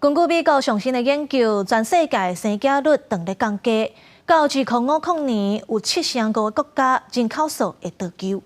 根據美國上新的研究，全世界生囝率正咧降低，到2050年有75%的國家人口數會倒勼。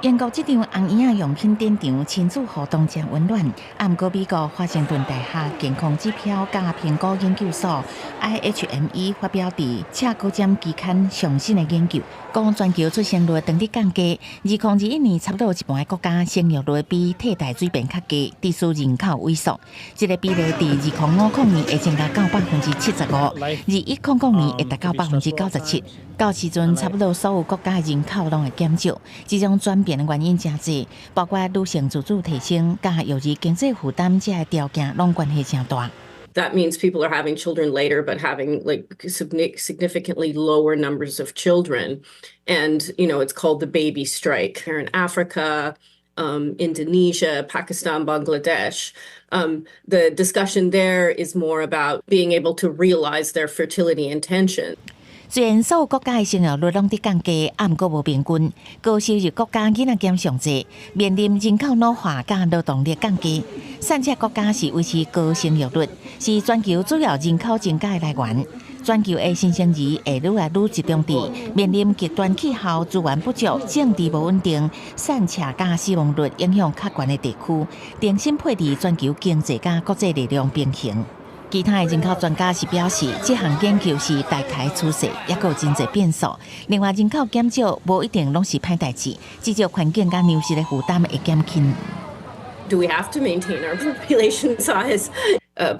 英國這場紅嬰仔用品展場親子互動誠溫暖，啊，毋過美國華盛頓大學健康指標佮評估研究所 IHME 發表佇赤高尖期刊上新的研究，講全球出生率正佇降低，2021年差不多有一半的國家生育率比替代水平較低，致使人口萎縮。這個比例佇2050年會增加到75%，2100年會達到97%。到時陣，差不多所有國家的人口攏會減少。這種轉變的原因誠濟，包括女性自主提升、佮育兒經濟負擔這个條件，攏關係誠大。 That means people are having children later, but having like significantly lower numbers of children. And it's called the baby strike. Here in Africa, Indonesia, Pakistan, Bangladesh. The discussion there is more about being able to realize their fertility intention. 雖然所有國家的生育率攏佇降低，啊，毋過無平均。高收入國家囡仔減上濟，面臨人口老化佮勞動力降低。散赤國家是維持高生育率，是全球主要人口增加的來源。全球的新生兒會愈來愈集中佇面臨極端氣候、資源不足、政治無穩定、散赤佮死亡率影響較懸的地區，重新配置全球經濟佮國際力量平衡。其他的人口專家是表示，這項研究是大概趨勢，猶閣有真濟變數。另外，人口減少無一定攏是歹代誌，至少環境佮糧食的負擔會減輕。 Do we have to maintain our population size?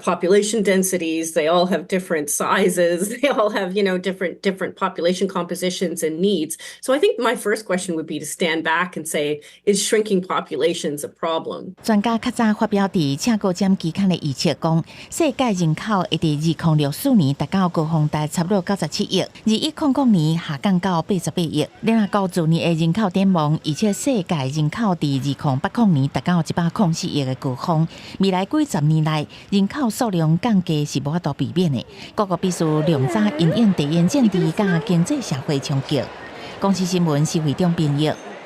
Population densities, they all have different sizes. They all have different population compositions and needs. So I think my first question would be to stand back and say, is shrinking populations a problem? 專家較早發表佇赤高尖期刊的預測講，世界人口會佇2064年達到高峰，達差不多97億，2100年下降到88億。聯合國去年的人口展望預測，世界人口佇2080年達到104億的高峰。未來幾十年內，人口數量降低是無法度避免的。各國必須量早因應地緣政治佮經濟社會衝擊。公視新聞施惠中編譯。